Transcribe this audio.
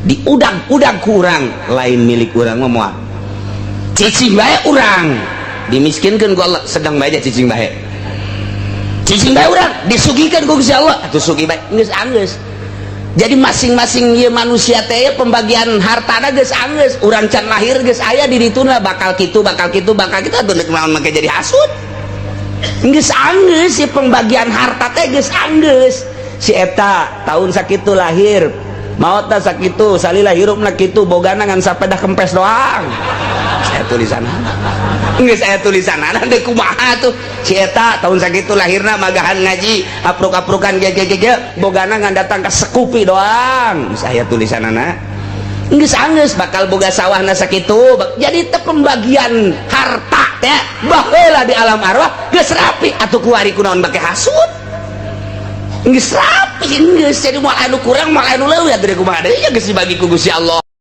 Diudag-udag ku urang, lain milik urang mah moal. Cicing bae urang dimiskinkeun ku Allah, sedang bae cicing bae. Cicing bae urang disugihkeun ku Gusti Allah, atuh sugih bae. Geus anggeus. Jadi masing-masing ieu manusia teh pembagian hartana geus anggeus. Urang can lahir geus aya di dituna bakal kitu, bakal kitu, bakal kitu. Atuh deuk naon make jadi hasud? Geus anggeus si pembagian harta teh, geus anggeus. Si eta tahun sakitu lahir, maotna sakitu, salila hirupna kitu, bogana ngan sapeda kempes doang. Saya tulisan geus aya tulisanana, deuk kumaha tuh? Si eta tahun sakitu lahirna, magahan ngaji, apruk-aprukan ge ge ge, bogana ngan datang ka Scoopy doang. Geus aya tulisanana, geus anggeus bakal boga sawahna sakitu. Jadi teh pembagian harta teh baheula di alam arwah geus rapi. Atuh kuari kunaon make hasud? Geus rapi, geus. Jadi moal anu kurang, moal anu leuwih. Atuh kumaha deui ya, geus dibagi ku Gusti Allah.